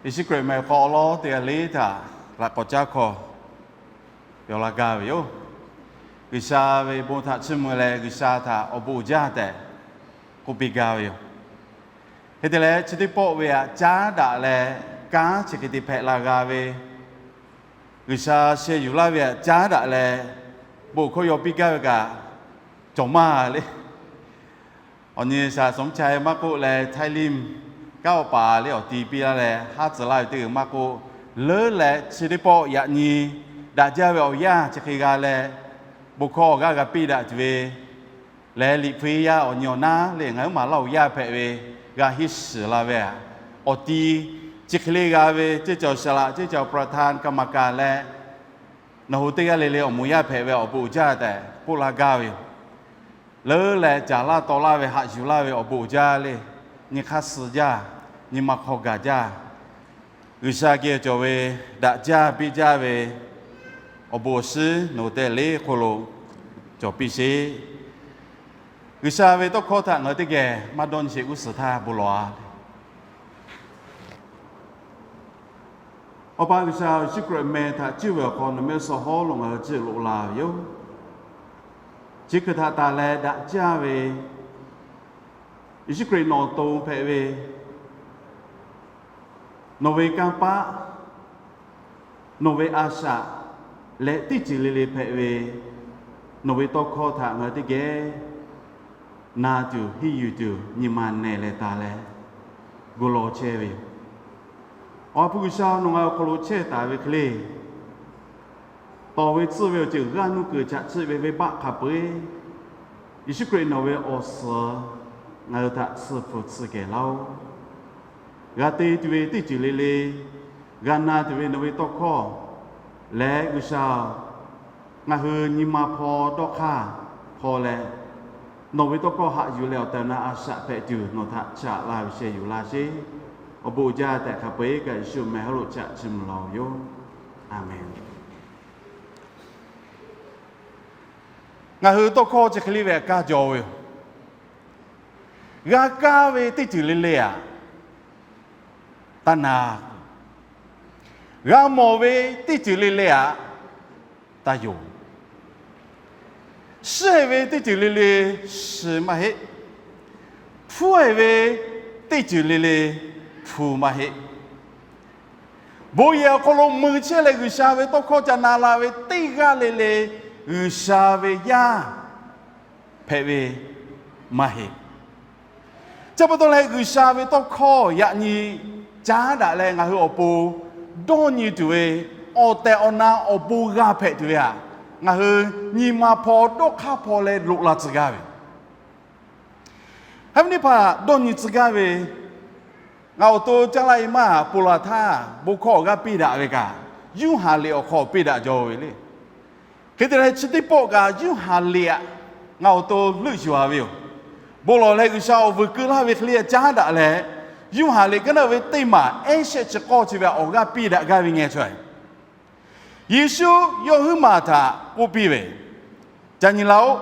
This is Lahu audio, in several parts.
Yeˍsuˆ Hkriꞈ meh hk'aw awˬ lawn teˇ g'aˇ le htaꞈ laꞈ k'awꞈ caˉ hkawˇ yaw la gaˇ ve yoˬ. G'uiˬsha ve bon htaꞈ chiˇ mvuh leh G'uiˬsha htaꞈ awˬ bon uiˍ jaˇ tehꞈ k'oˆ piˇ gaˇ ve yoˬ. Hk'e te leh, chi teˇ pawˆ ve htaꞈ caˉ daꞈ leh kanˉ chi hk'e te hpehꞈ la g'a ve, G'uiˬsha sheh yuˬ laˇ ve htaꞈ caˉ daꞈ leh bon hkawˇ yaw piˇ gaˇ ve kaꞈ cawˬ maˇ le. Awˬ nyi shaˍ sawˍ mvuhˇ cha maˇ k'oˆ leh, Htaiˇ Limˇ kanˉ awˬ paˍ le awˬ ti piˇ laˇ leh haˉ tcuh laˇ ve teˇ g'uiˬ maˇ k'oˆ, leuˉ leh chi teˇ pawˆ yaꞈ nyi daꞈ jaˇ ve awˬ yanˇ chi hk'e g'a leh, bon hkawˇ awˬ g'aˇ g'a piˇ daꞈ tuˬ ve lehˬ, Liꞈ hpu yaˇ awˬ nyi awˬ naˉ le ngaˬ huiˉ maˬ laˇ awˬ yanˇ hpehꞈ ve g'a henˇ shiˍ la ve, awˬ ti chi hk'e le g'a ve ceˇ cawˬ shaˍ laꞈ, ceˇ cawˬ ประธานกรรมการ leh nawˬ hui teˇ g'aˇ le le awˬ moˍ yaˇ hpehꞈ ve awˬ bon uiˍ jaˇ tehꞈ k'oˆ la gaˇ ve yoˬ. Leuˉ leh caˍ laˇ taw laˇ ve haꞈ yuˬ laˇ ve awˬ bon uiˍ jaˇ le, nyi hk'aˇ suh jaˇ, nyi ma hk'aw gaˬ jaˇ. G'uiˬsha geh cawˬ ve daꞈ jaˇ piˇ jaˇ ve awˬ bon awˬ shiˉ nawˬ hui teˇ g'aˇ le hk'oˆ lo cawˬ piˇ sheˍ. G'uiˬsha ve tawˇ hkawˇ htaꞈ ngaˬ hui teˇ geh maˇ dawˇ nyi sheˍ g'uˇ suhˍ htaˇ bon lawˬ-a. Awˬ pa G'uiˬsha, Yeˍsuˆ Hkriꞈ meh htaꞈ cuˇ ve awˬ hk'aw nawˬ mehˆ suh hawˉ lo ngaˬ hui ciˇ loꞈ la ve yoˬ. Chi hkui htaꞈ tanˬ leh daꞈ jaˇ ve Yeˍsuˆ Hkriꞈ nawˬ awˬ to hpehꞈ ve, nawˬ ve kanˇ paˆ, nawˬ ve a shaꞈ leh teˇ ceuˬ le le hpehꞈ ve nawˬ ve tawˇ hkawˇ htaꞈ ngaˬ hui teˇ geh na tuˬ henˇ yuˬ tuˬ nyi ma nehˬ leh taˍ leh gu law chehˇ ve yoˬ. Awˬ ha hpu G'uiˬsha nawˬ ngaˬ awˬ hk'aw lo chehˇ taˍ ve hk'e le, tawˍ ve tcuhˇ ve awˬ ceuˬ g'aˇ nuˇ kuiˬ chaꞈ chiˆ ve venˇbaˆ hk'a peu-eˬ, Yeˍsuˆ Hkriꞈ nawˬ ve awˬ suhˍ ngaˬ hui htaꞈ tsuhˇ hpu tsuhˇ kehˬ laˇ-oˆ. G'a te tuˬ ve teˇ ceuˬ le le, g'a na tuˬ ve nawˬ ve tawˇ hkawˇ leh G'uiˬsha, ngaˬ hui nyi ma hpaw dawˇ hk'aˇ hpaw leh, nawˬ ve tawˇ hkawˇ haꞈ yuˬ leh awˬ tehˬ awˬ na a shaꞈ hpehꞈ tuˬ nawˬ htaꞈ chaꞈ la ve sheh yuˬ laˇ sheˍ. Awˬ bon uiˍ jaˇ tehꞈ hk'a peu-eˬ kaꞈ Yeˍsuˆ meh hawˉ lo chaꞈ chiˇ mvuh laˇ-oˬ yoˬ. Aˍmenˍ. Ngaˬ hui tawˇ hkawˇ chi hk'e le ve htaꞈ kaˇ jaw ve yoˬ. G'a kaˇ ve teˇ ceuˬ le le htaꞈ taˇ na, g'a mawˬ ve teˇ ceuˬ le le htaꞈ taˇ yonˍ, shiˍ ve teˇ ceuˬ le le shiˍ maˇ heˆ, hpu-e ve teˇ ceuˬ le le hpu maˇ heˆ. Bon yehˬ awˬ hk'aw lo mui chehˇ leh G'uiˬsha ve tawˇ hkawˇ ca na la ve teˇ g'aˇ le le G'uiˬsha ve yaˇ hpehꞈ ve maˇ heˆ. Chi pa taw leh G'uiˬsha ve tawˇ hkawˇ yaꞈ nyi caˉ daꞈ leh ngaˬ hui awˬ pon dawˇ nyi tuˬ ve awˬ tehˬ awˬ na awˬ bon g'a hpehꞈ tuˬ ve htaꞈ ngaˬ hui nyi ma hpaw dawˇ hk'aˇ hpaw leh loꞈ la tcuh gaˇ ve Hk'e ve teˇ hpaˍ dawˇ nyi tcuh gaˇ ve, ngaˬ awˬ to caˇ laˇ e maˇ ponˬ laˬ htaˇ bon hkawˇ awˬ g'aˇ piˇ daꞈ ve kaꞈ, Yoˇhanˬ liꞈ awˬ hk'aw piˇ daꞈ jaw ve le. Hk'e te leh chi teˇ pawˆ kaꞈ Yoˇhanˬ liꞈ htaꞈ ngaˬ awˬ to leuˆ yuˬ-a ve yoˬ. Bon lawˬ leh G'uiˬsha awˬ vuiˬ keu laˇ ve hk'e le caˉ daꞈ leh, Yoˇhanˬ liꞈ kaˉ naˆ ve teˇ maˬ ehˉ shehˆ chi k'awˇ chi ve awˬ g'aˇ piˇ daꞈ gaˇ ve ngeh chaweh. Yeˍsuˆ yawˇ huiˉ maˬ htaꞈ k'oˆ piˇ ve, Ca nyi laˇ-oˆ.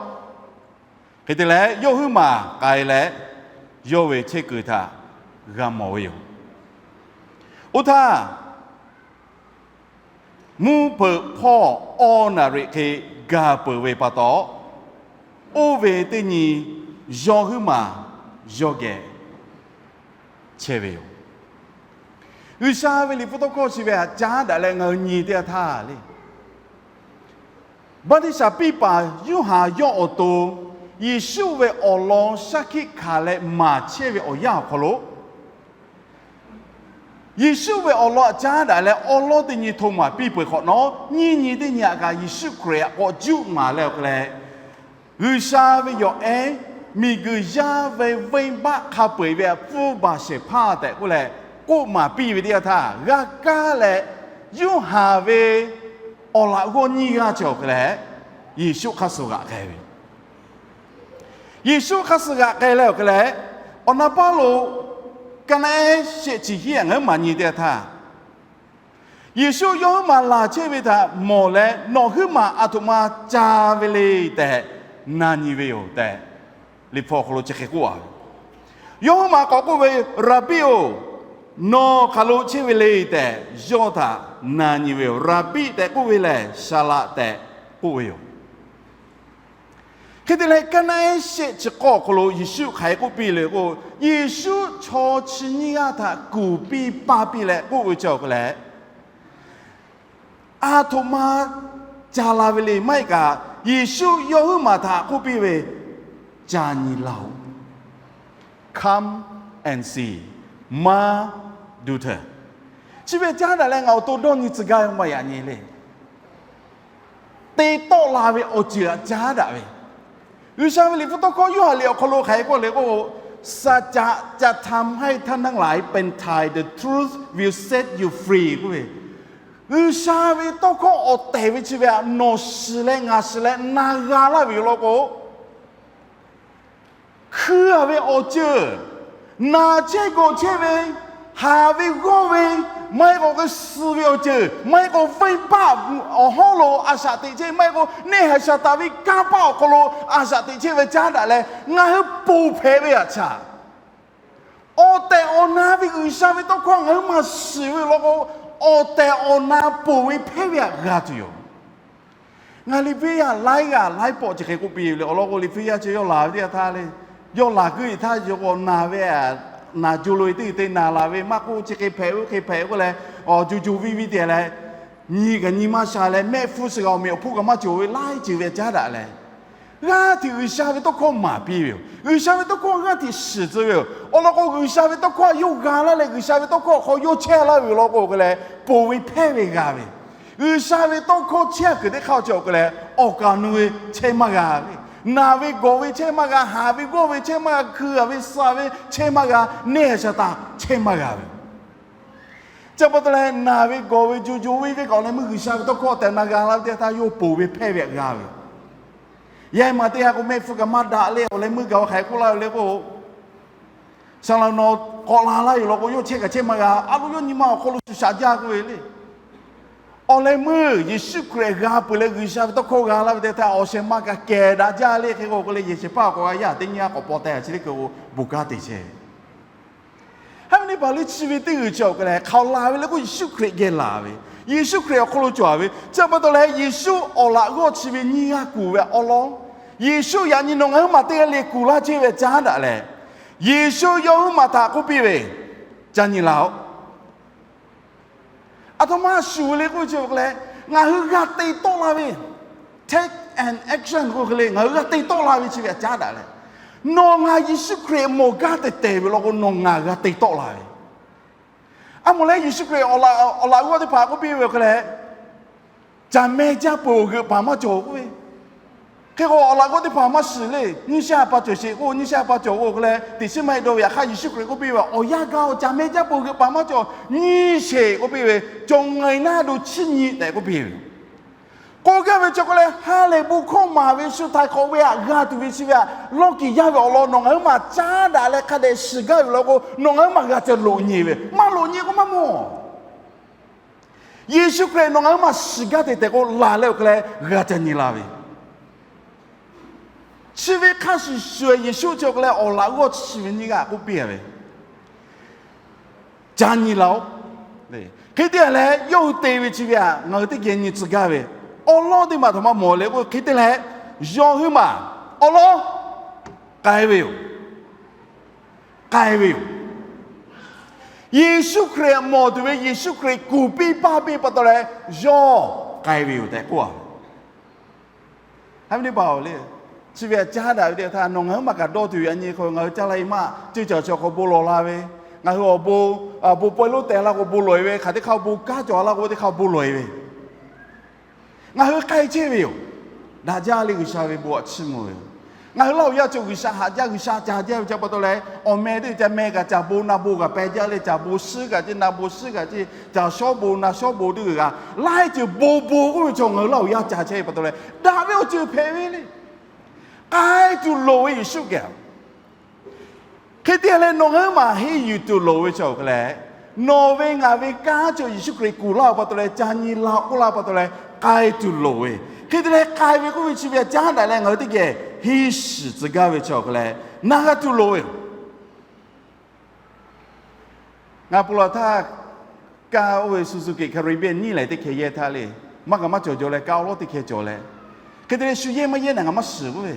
Hk'e te leh yawˇ huiˉ maˬ k'ai leh, yawˇ ve chehˇ kuiˬ htaꞈ g'a mawˬ ve yoˬ. Oˇ htaˇ, mvuhˇ hpeuꞈ hpawˇ awˇ naˍ riˍ hk'e gaˬ peuˬ ve pa taw, oˇ ve teˇ nyi yawˇ huiˉ maˬ yawˇ geh chehˇ ve yoˬ. G'uiˬsha ve liꞈ hpu tawˇ hkawˇ chi ve htaꞈ caˉ daꞈ leh ngaˬ hui nyi teˇ yanˇ htaˇ le, baˆtiˆsaˬ piˇ paˍ Yoˇhanˬ yawˇ awˬ to Yeˍsuˆ ve awˬ lawn shaˉ hkiˆ hkanˍ leh maˍ chehˇ ve awˬ yanˇ awˬ hk'aw lo, Yeˍsuˆ ve awˬ lawn htaꞈ caˉ daꞈ leh awˉ lawˉ teˇ nyi hto maˍ piˇ peuˬ hk'awꞈ nawˉ, nyiˇ nyi teˇ nyi htaꞈ kaꞈ Yeˍsuˆ Hkriꞈ htaꞈ k'awꞈ juˆ maˍ leh awˬ hk'e leh, G'uiˬsha ve yawˬ ehˉ miˬguiˬ yaˇ ve venˇbaˆ hk'a peu-eˬ ve htaꞈ pfuhˇ baˬ shehˍ hpaˇ tehꞈ k'oˆ leh k'oˆ maˍ piˇ ve teˇ yanˇ htaˇ, g'a kaˇ leh Yoˇhanˬ ve awˬ laꞈ g'awˇ nyiˇ g'aˇ cawˬ hk'e leh, Yeˍsuˆ hk'aˇ suh g'aꞈ k'ai ve Yeˍsuˆ hk'aˇ suh g'aꞈ k'ai leh awˬ hk'e leh, awˬ na paˇ lo ka naˆ ehˉ shehˆ chi hiˉ ngaˬ huiˉ maˬ nyi teˇ yanˇ htaˇ, Yeˍsuˆ yawˇ huiˉ maˬ laˬ chehˇ ve htaꞈ mawˬ leh, Nawˬ huiˉ maˬ aˬ htoꞈ ma ca ve le tehꞈ na nyi ve yoˬ tehꞈ, Liꞈ hpu awˬ hk'aw lo chi hk'e k'oˆ-a ve. Yawˇ huiˉ maˬ k'awꞈ k'oˆ ve, Raˍbiˆ-oˬ, Nawˬ hk'aˬ lo chehˇ ve le tehꞈ yawˇ htaꞈ na nyi ve yoˬ. Raˍbiˆ tehꞈ k'oˆ ve lehˬ, Saˍ laꞈ tehꞈ k'oˆ ve yoˬ. Hk'e te leh, kaˇ naˆ ehˉ shehˆ chi k'awˇ awˬ hk'aw lo Yeˍsuˆ hk'aˬ hk'e k'oˆ piˇ le k'o, Yeˍsuˆ chaw chi nyiˇ g'aˇ htaꞈ kuˬ piˇ paˇ piˇ leh k'oˆ ve chi awˬ hk'e leh, aˬ htoꞈ ma ca la ve le maˇ heˆ kaꞈ, Yeˍsuˆ yawˇ huiˉ maˬ htaꞈ k'oˆ piˇ ve, Ca nyi laˬ-oꞈ. Come and see. Maˇ duˇ hteuˇ. Chi ve caˉ daꞈ leh ngaˬ awˬ to dawˇ nyi tcuh gaˇ ve maˇ yaꞈ nyi le. Te tawˆ la ve awˬ ceuˬ htaꞈ caˉ daꞈ ve, G'uiˬsha ve liꞈ hpu tawˇ hkawˇ Yoˇhanˬ liꞈ awˬ hk'aw lo hk'aˬ hk'e k'oˆ le k'o, สัจจะธรรมให้ท่านทั้งหลายเป็นไทย The truth will set you free ก ve, G'uiˬsha ve tawˇ hkawˇ awˬ tehˬ ve chi ve htaꞈ nawˬ shiˍ leh ngaˬ shiˍ leh na g'a laˇ ve yoˬ law k'o, hkui-a ve awˬ ceuˬ, naˬ chehˇ gawˬ chehˇ ve, haˍ ve g'awˇ ve, maˇ heˆ k'o k'ai suh ve awˬ ceuˬ, maˇ heˆ k'o venˇbaˆ awˬ hawˉ lo a shaꞈ teꞈ chehˇ, maˇ heˆ k'o neˇ haiˬ shaˍ taˍ ve kanˇ paˆ awˬ hk'aw lo a shaꞈ teꞈ chehˇ ve caˉ daꞈ leh ngaˬ hui ponˬ hpehꞈ ve htaꞈ caˇ. Awˬ tehˬ awˬ na ve G'uiˬsha ve tawˇ hkawˇ ngaˬ hui maˇ shiˍ ve law k'o, awˬ tehˬ awˬ na ponˬ ve hpehˇ ve htaꞈ g'a tuˬ yoˬ. Ngaˬ liꞈ hpu yaˇ laiˉ g'aˇ laiˉ pawˆ chi hk'e k'oˆ piˇ ve le. Awˬ lawn k'o, liꞈ hpu yaˇ chi yawˇ laˬ ve teˇ g'aˇ htaˇ le, yawˇ laˬ kuiˬ htaˇ yawˇ k'o naˬ ve, naˬ jo lo e teˇ g'uiˬ te naˬ laˬ ve maˇ k'oˆ, chi hk'e hpehꞈ ve oˇ hk'e hpehꞈ k'oˆ leh, awˬ jo jo viˇ viˇ te leh, nyi kaꞈ nyi maˇ sha leh, mehˆ hpfuhˇ suh g'a awˬ meꞈ awˬ hponˇ kaꞈ maˇ cawˬ ve laiˉ ceuˬ ve caˉ daꞈ leh, g'aˇ hteꞈ G'uiˬsha ve tawˇ hkawˇ maˍ piˇ ve yoˬ. G'uiˬsha ve tawˇ hkawˇ g'aˇ hteꞈ shiˍ tcuh ve yoˬ. Awˬ lawn k'o, G'uiˬsha ve tawˇ hkawˇ htaꞈ yawˇ g'a laˇ leh G'uiˬsha ve tawˇ hkawˇ awˬ hk'aw yawˇ chehˇ laˇ ve yoˬ law k'o, hk'e leh ponˬ ve hpehˇ ve g'a ve, G'uiˬsha ve tawˇ hkawˇ chehˇ kuiˬ teˇ hk'aˇ awˬ ceuˬ awˬ hk'e leh awˬ kaˍ awˬ nu ve chehˇ maˇ g'a ve, naˬ ve gawˬ ve chehˇ maˇ g'a, haˍ ve g'awˇ ve chehˇ maˇ g'a, hkui-a ve suh ve chehˇ maˇ g'a, neˇ haiˬ shaˍ taˍ chehˇ maˇ g'a ve, chi pa taw leh naˬ ve gawˬ ve jo jo viˇ viˇ kaꞈ awˬ leh meuˇ G'uiˬsha ve tawˇ hkawˇ tehꞈ na g'a laˇ ve teˇ htaˇ yawˇ ponˬ ve hpehˇ ve htaꞈ g'a ve, yaˇ hui maˬ teˇ g'aˇ k'o mehˆ hpfuhˇ kaꞈ maˇ daꞈ leh awˬ leh meuˇ gaˬ-o hk'aˬ hk'e k'oˆ laˇ ve le k'o, Saˍ laꞈ nawˬ k'awꞈ la laˇ yoˬ law k'o, yawˇ chehˇ kaꞈ chehˇ maˇ g'a. A lo yawˇ nyi ma awˬ hk'aw lo shuˍ shaꞈ jaˇ k'oˆ ve le. Awˬ leh meuˇ Yeˍsuˆ Hkriꞈ g'a peuˬ leh G'uiˬsha ve tawˇ hkawˇ g'a laˇ ve teˇ htaˇ, awˬ shehˍ ma kaꞈ kehˬ daꞈ jaˇ le. Hk'e k'o k'o leh, yehˬ shehˍ hpaˇ k'awꞈ g'a yaˇ teˇ nyi a k'awꞈ paw teh chi teˇ hkui bon kanˉ te chehˇ ve. Haˉ ve teˇ hpaˍ lehˬ, chi ve teˇ g'uiˬ chi awˬ hk'e leh hk'aˬ laˬ ve le k'o, Yeˍsuˆ Hkriꞈ geh laˬ ve, Yeˍsuˆ Hkriꞈ awˬ hk'aw lo cawˬ ve. Chi pa taw leh, Yeˍsuˆ awˬ laꞈ g'awˇ chi ve nyiˇ g'aˇ kuˬ ve awˬ lawn, Yeˍsuˆ yaꞈ nyi nawˬ ngaˬ hui maˬ teˇ g'aˇ le kuˬ laˇ chehˇ ve caˉ daꞈ leh, Yeˍsuˆ yawˇ huiˉ maˬ htaꞈ k'oˆ piˇ ve, Ca nyi laˬ-oꞈ. Aˬ htoꞈ ma shuˍ le k'oˆ ve chi awˬ hk'e leh, ngaˬ hui g'a te tawˆ la ve, take an action k'oˆ hk'e le, ngaˬ hui g'a te tawˆ la ve chi ve htaꞈ caˉ daꞈ leh, nawˬ ngaˬ Yeˍsuˆ Hkriꞈ mawˬ gaˇ tehˬ tehˬ ve law k'o, nawˬ ngaˬ g'a te tawˆ la ve. A moˍ leh Yeˍsuˆ Hkriꞈ awˬ laꞈ g'awˇ teˇ hpaˍ k'oˆ piˇ ve awˬ hk'e leh, Caˬ meh jaˇ peuˬ awˬ g'euꞈ paˍ maˇ cawˬ k'oˆ ve. Hk'e k'o, awˬ laꞈ g'awˇ teˇ hpaˍ maˇ shiˍ le. Nyiˇ shehˆ a pa cawˬ sheˍ k'o, nyiˇ shehˆ a pa cawˬ k'o hk'e leh, teꞈ chiˉ maˇ heˆ dawˇ ve yaꞈ hk'aˇ, Yeˍsuˆ Hkriꞈ k'oˆ piˇ ve, Awˬ yanˇ gaˇ-oˬ, caˬ meh jaˇ peuˬ awˬ g'euꞈ paˍ maˇ cawˬ. Nyiˇ sheˍ k'oˆ piˇ ve, cawˬ ngaˬ e naˇ do chiˇ nyi tehꞈ k'oˆ piˇ ve. K'oˆ gaˇ ve chi hk'e leh, ha lehˬ bon hkawˇ maˍ ve shu htaiˍ hk'awꞈ ve htaꞈ g'a tuˬ ve chi ve htaꞈ lawˇ kiˍ yaˇ ve awˬ lawn nawˬ ngaˬ huiˉ maˬ caˉ daꞈ leh hk'a dehꞈ shiˍ gaˇ ve law k'o, nawˬ ngaˬ huiˉ maˬ g'a ca loꞈ nyi ve, maˇ loꞈ nyi k'o maˇ mawˬ. Yeˍsuˆ Hkriꞈ nawˬ ngaˬ huiˉ maˬ shiˍ gaˇ tehˬ tehˬ k'o, laˬ leh awˬ hk'e leh g'a ca nyi la ve. Chi ve hk'a shuˍ shuˍ, Yeˍsuˆ chi awˬ hk'e leh awˬ laꞈ g'awˇ chi ve nyiˇ g'aˇ k'oˆ piˇ ve, Ca nyi laˬ-oꞈ. Hk'e te leh, yawˇ hui te ve chi ve htaꞈ ngaˬ hui teˇ geh nyi tcuh gaˇ ve awˬ lawn teˇ maˬ htaꞈ maˇ mawˬ le k'o, hk'e te leh, yawˇ huiˉ maˬ awˬ lawn k'ai ve yoˬ. K'ai ve yoˬ. Yeˍsuˆ Hkriꞈ mawˬ tuˬ ve, Yeˍsuˆ Hkriꞈ kuˬ piˇ paˇ piˇ pa taw leh, yawˇ k'ai ve yoˬ tehꞈ k'oˆ a. Haˉ ve teˇ hpaˍ-oˬ le, chi ve htaꞈ caˉ daꞈ ve teˇ htaˇ, nawˬ ngaˬ huiˉ maˬ kaꞈ dawˇ tuˬ ve a nyi hk'e, ngaˬ hui caˇ la e maˇ ceuˇ caˬ chi awˬ hk'aw bon lawˬ la ve, ngaˬ hui awˬ bon, bon pawehˇ lonˉ tehˬ la k'o bon lawˬ e ve, hk'aˬ teˇ hk'aˇ bon kanˉ cawˬ la k'o teˇ hk'aˇ bon lawˬ e ve, ngaˬ hui k'ai chehˇ ve yoˬ. Daꞈ jaˇ le, G'uiˬsha ve bon htaꞈ chiˇ mvuh ve yoˬ. Ngaˬ hui Laˇ huˍ yaˇ cawˬ G'uiˬsha haꞈ jaˇ, G'uiˬsha ca jaˇ ve chi pa taw leh, awˬ meh teˇ ca meh kaꞈ caˬ bon naˬ bon kaꞈ peh jaˇ le, caˬ bon suhˉ kaꞈ ceˇ, naˬ bon suhˉ kaꞈ ceˇ, caˬ shawˉ bon naˬ shawˉ bon teˇ g'uiˬ g'a laiˉ ceuˬ bon bon k'oˆ ve chaw ngaˬ hui Laˇ huˍ yaˇ ca chehˇ ve pa taw leh, daꞈ ve awˬ ceuˬ hpehꞈ ve le. K'ai tuˬ loˍ ve Yeˍsuˆ geh Hk'e te leh nawˬ ngaˬ huiˉ maˬ henˇ yuˬ tuˬ loˍ ve chi awˬ hk'e leh, nawˬ ve ngaˬ ve kanˉ cawˬ Yeˍsuˆ Hkriꞈ kuˬ laˇ-oˬ pa taw leh, ca nyi la k'oˆ laˇ pa taw leh, k'ai tuˬ loˍ ve. Hk'e te leh k'ai ve k'oˆ ve chi ve htaꞈ caˉ daꞈ leh ngaˬ hui teˇ geh henˇ shiˍ tcuh gaˇ ve chi awˬ hk'e leh, na g'a tuˬ loˍ ve yoˬ. Ngaˬ ponˬ laˬ htaˇ, kaˇ oˇ ve Suzuki Caribbean nyiˇ lehˬ teˇ hkeh yehˇ htaˇ le, maˇ kaꞈ maˇ cawˬ jaw leh, kaˇ awˉ lawˉ teˇ hkeh cawˬ leh, hk'e te leh shu yehˇ maˇ yehˇ naˬ ngaˬ maˇ shiˍ k'oˆ ve,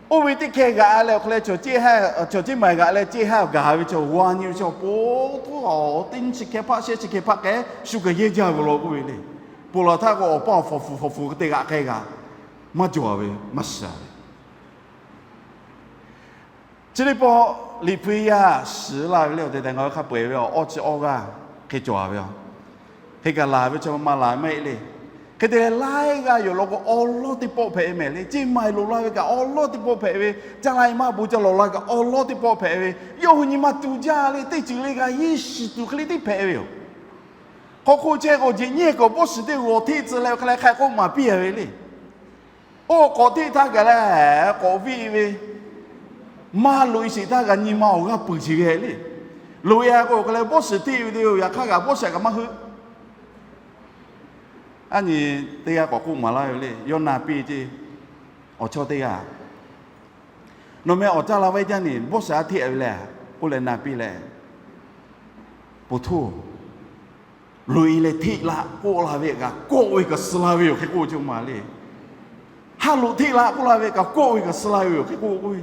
oˇ ve teˇ hkeh g'aꞈ leh awˬ hk'aw leh cawˬ ceˇ ha, cawˬ ceˇ maˬ g'aꞈ leh ceˇ ha gaˬ ve chaw g'aw nyi ve chaw po, teˇ nyiˇ chi hkeh hpaˆ shehˆ chi hkeh hpaˆ k'ehˉ shu kaꞈ yehˇ jaˇ ve law k'oˆ ve le. Ponˬ laˬ htaˇ k'o, awˬ paˇ awˬ hpawˍ fuˍ hpawˍ fuˍ hk'e te g'aꞈ k'ai g'a, maˇ cawˬ ve, maˇ shiˍ ve. Chi teˇ pawˆ Liꞈ hpu yaˇ shiˍ laˇ ve le, awˬ tehˬ tehˬ ngaˬ hui hk'a peu-eˬ ve awˬ awˇ chi awˇ g'aˇ hk'e cawˬ ve, hk'e kaꞈ laˬ ve chaw maˇ laˬ maˇ heˆ le. Hk'e te leh laiˉ g'aˇ yoˬ law k'o, awˬ lawˉ teˇ pawˆ hpehꞈ ve mehˍ le. Ceˇ maˬ loꞈ la ve kaꞈ awˬ lawˉ teˇ pawˆ hpehꞈ ve, caˇ la maˇ bon ca lawꞈ la kaꞈ awˬ lawˉ teˇ pawˆ hpehꞈ ve, yawˇ hui nyi ma tu jaˇ le, teˇ ceuˬ le g'a yeˇ shiˍ tuˬ hk'e le teˇ hpehꞈ ve yoˬ. Hk'aw hk'oˆ chehˇ k'o, jeꞈ nyiˇ k'awꞈ bawˇ shiˍ teˇ g'aˇ hteˆ tcuh leh hk'a leh hk'a k'oˆ maˍ piˇ a ve le. Oˇ k'awꞈ hteˆ htaˇ kaꞈ leh k'awꞈ viˆ ve, maˇ loꞈ e sheˍ htaˇ kaꞈ nyi ma awˬ g'aˇ peuˬ chi ve le. Loꞈ e a k'o hk'a leh bawˇ shiˍ hteˆ ve te yoˬ. Yaꞈ hk'aˇ kaꞈ bawˇ shiˍ kaꞈ maˇ heuˆ. Aˉ nyi teˇ g'aˇ k'awꞈ k'oˆ maˍ laˇ ve le. Yawˇ na piˇ ceˇ, awˬ chawˇ teˇ g'aˇ, nawˬ meh awˬ caˇ la vaiˇ jaˇ ni, bawˇ shiˍ a hteˆ ve le, k'oˆ leh na piˇ leh, Poˬ htoˇ, loꞈ e leh hteˆ laꞈ k'oˆ la ve kaꞈ kawˆ ve kaꞈ suh la ve yoˬ hk'e k'oˆ ve cawˇ ma le. Ha loꞈ hteˆ laꞈ k'oˆ la ve kaꞈ kawˆ ve kaꞈ suh la ve yoˬ hk'e k'oˆ k'oˆ ve.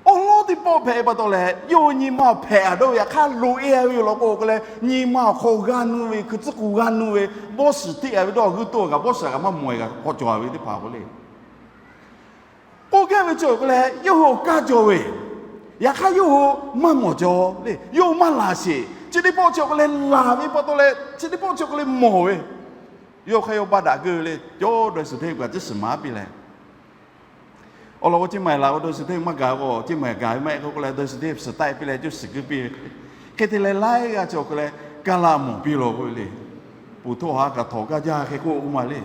Awˬ lawˉ teˇ pawˆ hpehꞈ pa taw leh, yawˇ nyi ma hpehꞈ a dawˇ ve yaꞈ hk'aˇ loꞈ e a ve yoˬ law k'o hk'a leh, nyi ma awˬ hk'aw g'a nuˇ ve, hkui tcuhˉ k'oˍ g'a nuˇ ve, bawˇ shiˍ hteˆ a ve dawˇ g'uiˇ toˇ kaꞈ bawˇ shiˍ kaꞈ maˇ mawˬ e kaꞈ k'awꞈ cawˬ a ve teˇ hpaˍ k'o le. K'oˆ gaˇ ve chi awˬ hk'aw leh yawˇ hui awˬ kaˇ cawˬ ve, yaꞈ hk'aˇ yawˇ hui maˇ mawˬ cawˬ le, yawˇ hui maˇ laˬ sheˍ. Chi teˇ pawˆ chi awˬ hk'aw leh laˬ ve pa taw leh, chi teˇ pawˆ chi awˬ hk'aw leh mawˬ ve, yawˇ hk'aˇ yawˇ baˆ daꞈ keu ve le. Cawˇ dawˇ suhˍ hteˇ kaꞈ ciˉ shiˍ maˍ piˇ leh, awˬ lawn k'o, ceˇ maˬ laˬ k'o dawˇ suhˍ hteˇ maˇ gaˬ k'o, ceˇ maˬ gaˬ ve maˇ heˆ k'oˆ leh dawˇ suhˍ hteˇ suhˍ taˆ piˇ leh cuˇ shiˍ keu piˇ ve. Hk'e te leh laiˉ g'aˇ chi awˬ hk'aw leh kaˇ laˇ mawˬ piˇ law k'oˆ ve le. Poˬ htoˇ ha kaꞈ htawnˍ gaˇ jaˇ hk'e k'oˆ k'oˆ ma le.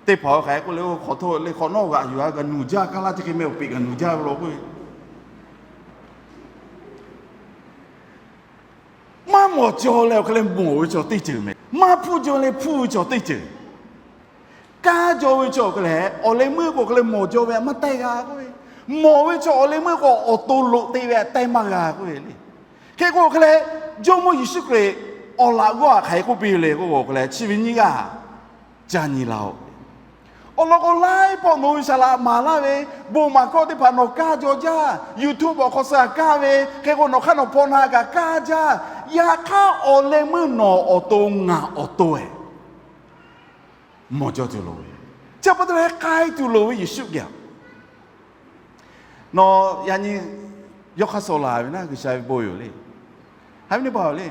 Teˇ hpaˍ a hk'aˬ hk'e k'oˆ le, oˇ hk'awꞈ htoˇ le hk'awꞈ nawˉ g'aꞈ yuˬ a kaꞈ nuˬ jaˇ, kaˇ laˇ chi hk'e meh awˬ peꞈ kaꞈ nuˬ jaˇ ve law k'oˆ ve. Maˇ mawˬ cawˬ leh awˬ hk'aw leh mawˬ ve chaw teˇ ceuˬ mehˍ. Maˇ hpuˇ cawˬ leh hpuˇ ve chaw teˇ ceuˬ. Kaˇ jaw ve chaw awˬ hk'aw leh awˬ leh meuˇ k'o hk'aw leh mawˬ cawˬ ve maˇ taiˇ g'a k'oˆ ve. Mawˬ ve chaw awˬ leh meuˇ k'o awˬ to loꞈ te ve a taiˇ maˇ g'a k'oˆ ve le. Hk'e k'o hk'aw leh, Jawˇmawˇ Yeˍsuˆ Hkriꞈ awˬ laꞈ g'awˇ a hk'aˬ hk'e k'oˆ piˇ le k'o, awˬ hk'aw leh chi ve nyiˇ g'aˇ ca nyi la-oˬ. Awˬ lawn k'o, laiˉ pawˆ nawˬ hui saˍ laꞈ maˍ laˇ ve, bon maˍ hkawˇ teˇ hpaˍ nawˬ kaˇ jaw jaˇ, YouTube awˬ hk'aw suh kaˇ ve, hk'e k'o nawˬ hk'aˇ nawˬ hpaw na kaꞈ kaˇ jaˇ. Yaꞈ hk'aˇ, awˬ leh meuˇ nawˬ awˬ to ngaˬ awˬ to ehˍ mawˬ jaw tuˬ loˍ ve, chi pa taw leh k'ai tuˬ loˍ ve Yeˍsuˆ geh. Nawˬ yaꞈ nyi yawˇ hk'aˇ suh laˬ ve naˉ G'uiˬsha ve bon yoˬ le. Haꞈ ve teˇ hpaˍ-oˬ le,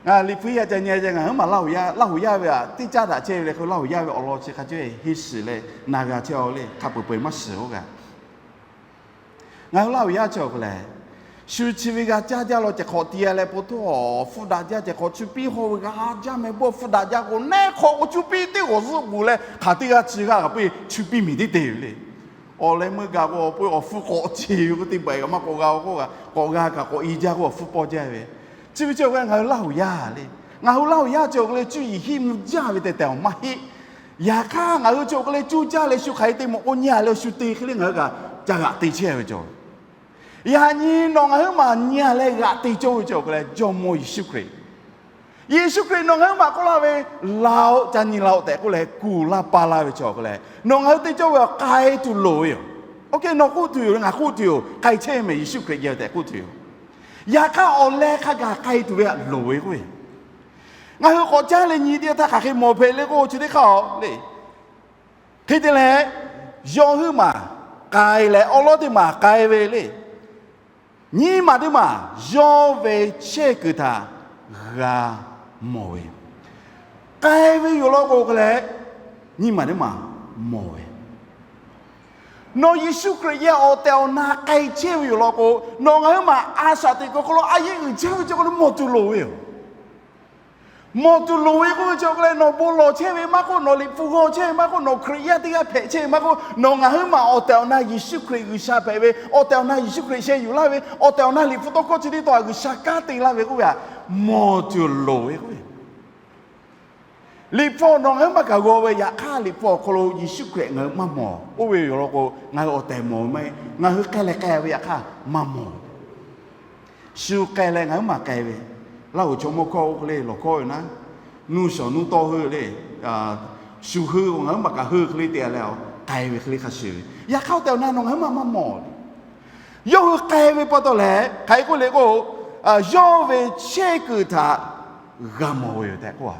ngaˬ Liꞈ hpu yaˇ ca nyi a, ngaˬ huiˉ maˬ Laˇ huˍ yaˇ, Laˇ huˍ yaˇ ve aꞈ teˇ caˉ daꞈ chehˇ ve le. Hk'e Laˇ huˍ yaˇ ve awˬ lawn chi hk'a cawehˇ heˇ shiˍ leh na g'a chehˇ-aw le. Hk'a peu-eˬ peu-eˬ maˇ shiˍ-oˬ g'a. Ngaˬ hui Laˇ huˍ yaˇ chi awˬ hk'aw leh, shu chi ve g'a caˇ jaˇ law ceh hk'awꞈ ti-a leh po htoˇ awˬ hpfuhˇ daꞈ jaˇ ceh hk'awꞈ chu piˇ haw ve g'a jaˇ meh. Bon hpfuhˇ daꞈ jaˇ k'o, neˉ hk'awꞈ k'o chu piˇ teˇ g'awˬ zuhˆ g'uˬ leh hk'aˬ teˇ g'aˇ chi g'aˇ kaꞈ piˇ chu piˇ miˬ teˇ te ve le. Awˬ leh meuˇ gaˬ k'o, awˬ pui awˬ hpfuhˇ k'awꞈ ce ve k'o, teˇ beuꞈ kaꞈ maˇ k'awꞈ g'a-o k'oˆ, k'awꞈ g'a kaꞈ k'awꞈ i jaˇ k'o, awˬ hpfuhˇ pawˇ jaˇ ve. Chi ve chi awˬ hk'aw leh ngaˬ hui Laˇ huˍ yaˇ le, ngaˬ hui Laˇ huˍ yaˇ chi awˬ hk'aw leh cuˇ yiˍ hiˆ mvuh jaˇ ve tehꞈ tehꞈ awˬ maˇ heˆ. Yaꞈ hk'aˇ, ngaˬ hui chi awˬ hk'aw leh cuˇ caˇ leh shu hk'aˬ hk'e te mawˬ k'o nyi-a leh shu te hk'e le ngaˬ hui kaꞈ ca g'aꞈ te chehˇ ve cawˬ. Yaꞈ nyi nawˬ ngaˬ huiˉ maˬ nyi-a leh g'aꞈ te cawˇ ve chi awˬ hk'aw leh Jawˇmawˇ Yeˍsuˆ Hkriꞈ, Yeˍsuˆ Hkriꞈ nawˬ ngaˬ huiˉ maˬ k'oˆ laˇ ve, laˬ-oꞈ, ca nyi la-oꞈ tehꞈ k'oˆ leh kuˬ laˇ pa laˇ ve chi awˬ hk'aw leh, nawˬ ngaˬ hui te cawˇ ve awˬ k'ai tuˬ loˍ ve yoˬ. Oˇ hk'e nawˬ k'oˆ tuˬ yoˬ, ngaˬ k'oˆ tuˬ yoˬ, k'ai chehˇ mehˍ Yeˍsuˆ Hkriꞈ geh tehꞈ k'oˆ tuˬ yoˬ. Yaꞈ hk'aˇ, awˬ leh hk'a gaˬ k'ai tuˬ ve aꞈ loˍ ve k'oˆ ve, ngaˬ hui k'awꞈ caˇ leh nyi teˇ htaˇ hk'aˬ hk'e mawˬ hpehꞈ le k'oˆ chi teˇ hk'aˇ-oˬ le. Hk'e te leh, yawˇ huiˉ maˬ k'ai leh awˉ lawˉ teˇ maˬ k'ai ve le. Nyiˇ maˬ teˇ maˬ yawˇ ve chehˇ kuiˬ htaꞈ g'a mawˬ ve, k'ai ve yoˬ law k'o hk'e leh, nyiˇ maˬ teˇ maˬ mawˬ ve, nawˬ Yeˍsuˆ Hkriꞈ yehˬ awˬ tehˬ awˬ na k'ai chehˇ ve yoˬ law k'o, nawˬ ngaˬ huiˉ maˬ a shaꞈ teꞈ kuiˬ hk'aw lo a yehˬ uiˍ jaˇ ve chi hk'aw lo mawˬ tuˬ loˍ ve yoˬ. Mawˬ tuˬ loˍ ve k'oˆ ve chi awˬ hk'aw leh, nawˬ bon lawˬ chehˇ ve maˇ k'oˆ, nawˬ Liꞈ hpu g'aw chehˇ ve maˇ k'oˆ, nawˬ Hkriꞈ yaˇ teˇ g'aˇ hpehꞈ chehˇ ve maˇ k'oˆ, nawˬ ngaˬ huiˉ maˬ awˬ tehˬ awˬ na Yeˍsuˆ Hkriꞈ G'uiˬsha hpehꞈ ve, awˬ tehˬ awˬ na Yeˍsuˆ Hkriꞈ sheh yuˬ laˇ ve, awˬ tehˬ awˬ na Liꞈ hpu tawˇ hkawˇ chi teˇ taw G'uiˬsha kanˉ te laˇ ve k'oˆ ve aꞈ, mawˬ tuˬ loˍ ve k'oˆ ve, Liꞈ hpu nawˬ ngaˬ huiˉ maˬ kaꞈ g'aw ve, yaꞈ hk'aˇ Liꞈ hpu awˬ hk'aw lo Yeˍsuˆ Hkriꞈ ngaˬ hui maˇ mawˬ. Oˇ ve yoˬ law k'o, ngaˬ hui awˬ tehˬ mawˬ ve maˇ heˆ. Ngaˬ hui k'ai leh k'ai ve yaꞈ hk'aˇ maˇ mawˬ. Shu k'ai leh ngaˬ huiˉ maˬ k'ai ve, Laˇ huˍ chaw mawˇ hkawˇ oˇ hk'e le lawˬ hkawˇ ve naˉ, nuˇ shawˍ nuˇ tawˇ heuˆ le, shu heuˆ ngaˬ huiˉ maˬ kaꞈ heuˆ hk'e le te leh, k'ai ve hk'e le hk'a shuˍ ve. Yaꞈ hk'aˇ oˇ tehꞈ na nawˬ ngaˬ huiˉ maˬ maˇ mawˬ. Yawˇ hui k'ai ve pa taw leh hk'aˬ hk'e k'oˆ le k'o, yawˇ ve chehˇ kuiˬ htaꞈ g'a mawˬ ve yoˬ tehꞈ k'oˆ a.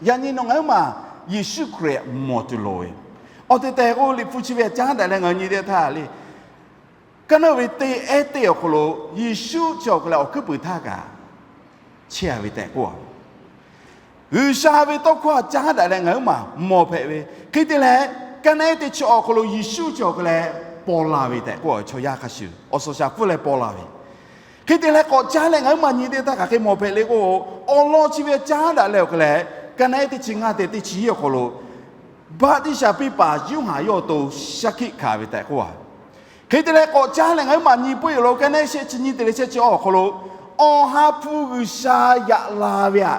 Yaꞈ nyi nawˬ ngaˬ huiˉ maˬ Yeˍsuˆ Hkriꞈ mawˬ tuˬ loˍ ve. Awˬ te tehˬ k'o, Liꞈ hpu chi ve caˉ daꞈ leh ngaˬ hui nyi teˇ htaˇ le, kaˇ naˇ ve teˇ ehˉ teˇ awˬ hk'aw lo Yeˍsuˆ chi awˬ hk'aw leh awˬ hkuiˉ puiˍ htaˇ kaꞈ chehˇ a ve tehꞈ k'oˆ a. G'uiˬsha ve tawˇ hkawˇ caˉ daꞈ leh ngaˬ huiˉ maˬ mawˬ hpehꞈ ve. Hk'e te leh, kaˇ naˇ ehˉ teˇ chi awˬ hk'aw lo Yeˍsuˆ chi awˬ hk'aw leh paw la ve tehꞈ k'oˆ a ve chaw yaˇ hk'a shuˍ awˬ suhˍ shaˍ hpfuhˇ leh paw la ve. Hk'e te leh k'awꞈ caˉ leh ngaˬ huiˉ maˬ nyi teˇ htaˇ hk'aˬ hk'e mawˬ hpehꞈ le k'o, awˬ lawn chi ve caˉ daꞈ leh awˬ hk'aw leh, kaˇ naˇ ehˉ teˇ chi ngaˇ te teˇ chi hiˉ awˬ hk'aw lo Baˆtiˆsaˬ piˇ paˍ Yoˇhanˬ yawˇ awˬ to shaˉ hkiˆ hkanˍ ve tehꞈ k'oˆ a. Hk'e te leh k'awꞈ caˉ leh ngaˬ huiˉ maˬ nyi peuˬ yoˬ law, kaˇ naˇ ehˉ shehˆ chi nyi te leh shehˆ chi awˬ hk'aw lo, Awˬ ha hpu G'uiˬsha yaꞈ la ve aꞈ,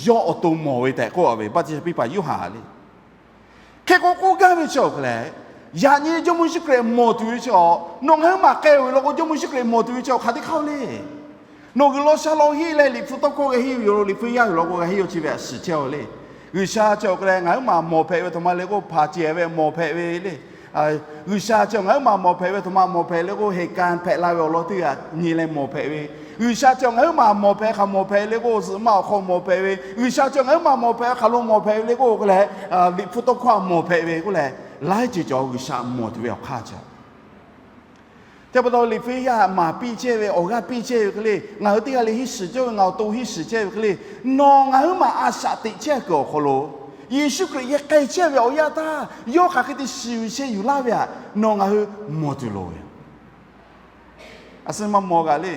yawˇ awˬ to mawˬ ve tehꞈ k'oˆ a ve, Baˆtiˆsaˬ piˇ paˍ Yoˇhanˬ le. Hk'e k'o k'oˆ gaˇ ve chi awˬ hk'aw leh, yaꞈ nyi Jawˇmawˇ Yeˍsuˆ Hkriꞈ mawˬ tuˬ ve chi awˬ, nawˬ ngaˬ huiˉ maˬ k'ai ve yoˬ law k'o, Jawˇmawˇ Yeˍsuˆ Hkriꞈ mawˬ tuˬ ve chi awˬ hk'aˬ teˇ hk'aˇ le. Nawˬ g'uiˬ law sha law henˇ leh Liꞈ hpu tawˇ hkawˇ g'a henˇ ve yoˬ law, Liꞈ hpu yaˇ yoˬ law k'o g'a henˇ yoˬ, chi ve aꞈ shiˍ chehˇ a le. G'uiˬsha chi awˬ hk'aw leh ngaˬ huiˉ maˬ mawˬ hpehꞈ ve aˬ htoꞈ ma le k'o, hpaˍ cehˬ ve mawˬ hpehꞈ ve le. G'uiˬsha chi ngaˬ huiˉ maˬ mawˬ hpehꞈ ve aˬ htoꞈ ma mawˬ hpehꞈ le k'o, heˍ ka hpehꞈ la ve awˬ lawn teˇ g'aˇ nyi leh mawˬ hpehꞈ ve. G'uiˬsha chi ngaˬ huiˉ maˬ mawˬ hpehꞈ hk'aˬ mawˬ hpehꞈ le k'o, zuhꞈ ma awˬ hk'aw mawˬ hpehꞈ ve. G'uiˬsha chi ngaˬ huiˉ maˬ mawˬ hpehꞈ hk'aˬ lo mawˬ hpehꞈ ve le k'o, k'oˆ leh, Liꞈ hpu tawˇ hkawˇ mawˬ hpehꞈ ve k'oˆ leh, laiˉ ceuˬ cawˬ G'uiˬsha mawˬ tuˬ ve awˬ hk'aˇ cawˬ. Te pa taw Liꞈ hpu yaˇ maˍ piˇ chehˇ ve, awˬ g'aˇ piˇ chehˇ ve hk'e le, ngaˬ hui teˇ g'aˇ le henˇ shiˍ cawˇ ve, ngaˬ awˬ to henˇ shiˍ chehˇ ve hk'e le, nawˬ ngaˬ huiˉ maˬ a shaꞈ teꞈ chehˇ kuiˬ awˬ hk'aw lo, Yeˍsuˆ Hkriꞈ yehˬ k'ai chehˇ ve awˬ yanˇ htaˇ, yawˇ hk'aˬ hk'e te shiˍ ve chehˇ yuˬ laˇ ve aꞈ, nawˬ ngaˬ hui mawˬ tuˬ loˍ ve. A suhˉ maˇ mawˬ g'a le,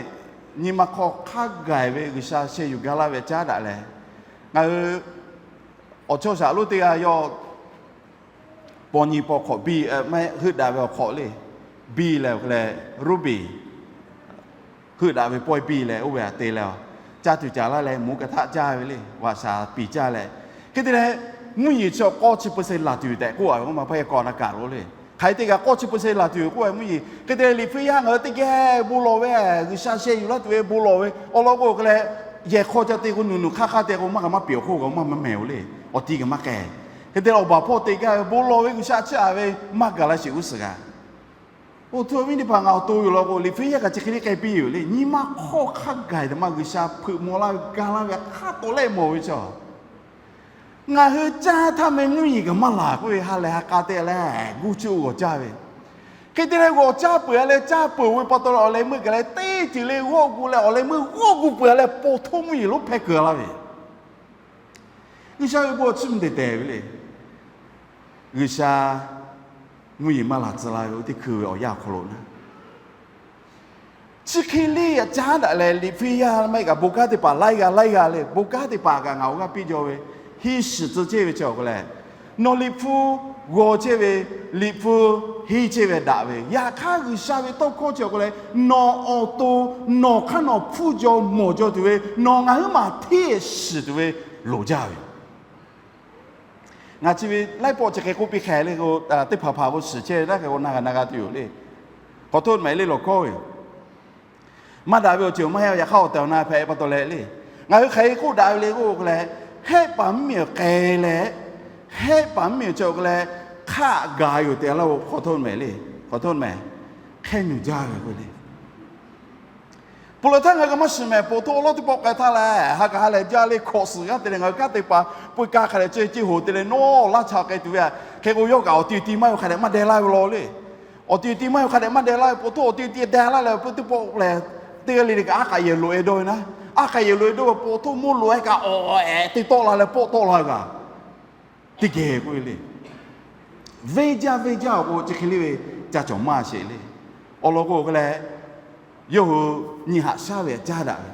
nyi ma hk'aw hk'a gaˬ ve G'uiˬsha sheh yuˬ gaˇ laˇ ve caˉ daꞈ leh, ngaˬ hui awˬ chawˇ shaˍ lonˉ teˇ g'aˇ yawˇ paw nyi paw hk'awꞈ biˇ, maˇ heˆ, heuˆ daꞈ ve awˬ hk'awꞈ le, biˇ leh, ruby, heuˆ daꞈ ve pawehˇ biˇ leh oˇ ve aꞈ te leh, caˇ tuˬ caˍ laˇ leh mvuhˇ ka htaˆ caˇ ve le, vaꞈ shaˍ piˍ caˇ leh, hk'e te leh, mvuhˇ yeˬ chi awˬ k'awˇ chi เปอร์เซ็นต์ laˬ tuˬ tehꞈ k'oˆ a ve, oˇ ma hpaˇ yehˬ k'awꞈ na kaꞈ lo le. Hk'aˬ hk'e te kaꞈ k'awˇ chi เปอร์เซ็นต์ laˬ tuˬ k'oˆ a ve mvuhˇ yeˬ. Hk'e te leh Liꞈ hpu yaˇ ngaˬ hui teˇ geh bon lawˬ ve, G'uiˬsha sheh yuˬ laˇ tuˬ ve bon lawˬ ve awˬ lawn k'o hk'e leh, yehˬ hk'aw ca te k'o, nuˬ nuˬ hk'aˇ hk'aˇ te k'o, maˇ g'a maˇ peˬ awˬ hk'oˆ kaꞈ maˇ maˇ mehˬ oˬ le. Awˬ ti kaꞈ maˇ k'ai. Hk'e te leh awˬ baˬ hpawˇ te gaˇ ve bon lawˬ ve G'uiˬsha chi a ve maˇ gaˬ la sheˍ g'uˇ suhˍ g'a. Oˇ htu awˬ viˉ teˇ hpaˍ, ngaˬ awˬ to yoˬ law k'o, Liꞈ hpu yaˇ kaꞈ chi hk'e le k'ai piˇ yoˬ le. Nyi ma hk'aw hk'a gaˬ te maˇ G'uiˬsha hpeuꞈ maw laˇ ve ga laˇ ve hk'a tawˍ lehˆ mawˬ ve chaw ngaˬ hui caˇ htaˇ meh mvuhˇ yeˬ kaꞈ maˇ laˬ k'oˆ ve, ha lehˬ ha k'a te leh gu cuˇ g'awˬ caˇ ve. Hk'e te leh g'awˬ caˇ peuˬ a leh, caˇ peuˬ ve pa taw leh awˬ leh meuˇ gaˬ leh teˇ ceuˬ le g'awˆ gu leh awˬ leh meuˇ g'awˆ gu peuˬ a leh, po htoˇ mvuhˇ yeˬ lonˉ hpehˇ kuiˬ la ve. G'uiˬsha ve bon awˬ chiˇ mvuh te tehˬ ve le. G'uiˬsha mvuhˇ yeˬ maˇ laˬ tcuh la ve oˇ teˇ hkui ve awˬ yanˇ awˬ hk'aw lo naˉ, chi hk'e le aꞈ caˉ daꞈ leh Liꞈ hpu yaˇ maˇ heˆ kaꞈ bon kanˉ teˇ hpaˍ laiˉ g'aˇ laiˉ g'aˇ le, bon kanˉ teˇ hpaˍ kaꞈ ngaˬ awˬ g'aˇ piˇ jaw ve, henˇ shiˍ tcuh chehˇ ve chi awˬ hk'aw leh, nawˬ Liꞈ hpu g'aw chehˇ ve, Liꞈ hpu henˇ chehˇ ve daꞈ ve, yaꞈ hk'aˇ G'uiˬsha ve tawˇ hkawˇ chi awˬ hk'aw leh, nawˬ awˬ to nawˬ hk'aˇ nawˬ hpfuhˇ jaw mawˬ jaw tuˬ ve, nawˬ ngaˬ huiˉ maˬ hteˇ shiˍ tuˬ ve loˍ jaˇ ve. Ngaˬ chi ve laiˉ pawˆ chi hk'e k'oˆ piˇ hk'e le k'o, teˇ hpaˍ hpaˍ k'o shiˍ chehˇ ve taˇ hk'e k'o na g'a na g'a tuˬ yoˬ le. Hk'awꞈ htoˆ mehˍ le lawˬ hkawˇ ve maˇ daꞈ ve awˬ ceuˬ maˇ heˆ, yaꞈ hk'aˇ awˬ tehˬ awˬ na hpehꞈ pa taw leh le. Ngaˬ hui hk'aˬ hk'e k'oˆ daꞈ ve le k'oˆ k'o leh, hehˆ paˍ mvuhˇ miˬ awˬ k'ai leh, hehˆ paˍ mvuhˇ miˬ awˬ cawˬ k'o leh, hk'aˆ gaˬ yoˬ tehꞈ laˇ k'o, hk'awꞈ htoˆ mehˍ le, hk'awꞈ htoˆ mehˍ, hk'e nuˬ jaˇ ve k'o le. Peuˬ lawˬ htaˇ ngaˬ hui kaꞈ maˇ shiˍ mehˍ, po htoˆ awˬ lawˉ teˇ pawˆ k'ai htaˇ leh, ha kaꞈ ha lehˬ jaˇ le, hkawꞈ suhˍ g'aˇ te leh ngaˬ hui kanˉ te paˍ peu kaˇ hk'a dehꞈ ceh ceh hoˍ te leh nawˉ laˇ cha k'ai tuˬ ve, hk'e k'o yawˇ kaꞈ awˬ ti ti maˇ yawˇ hk'a dehꞈ maˇ deh laˇ ve law le. Awˬ ti ti maˇ yawˇ hk'a dehꞈ maˇ deh laˇ ve, po htoˆ awˬ ti ti deh laˇ leh, teˇ pawˆ leh, teˇ g'aˇ le le kaꞈ aˉ k'aꞈ yehˬ loꞈ e dawˇ ve naˉ, aˉ k'aꞈ yehˬ loꞈ e dawˇ ve po htoˆ mawˇ loꞈ e kaꞈ awˬ ehˍ te tawˆ la leh pawˆ tawˆ la ve kaꞈ, teˇ geh k'oˆ ve le. Venˇ jaˇ venˇ jaˇ awˬ k'o chi hk'e le ve, ca cawˬ maˇ sheˍ le. Awˬ lawn k'o hk'e leh, yawˇ hui nyi haꞈ shaˉ ve caˉ daꞈ ve.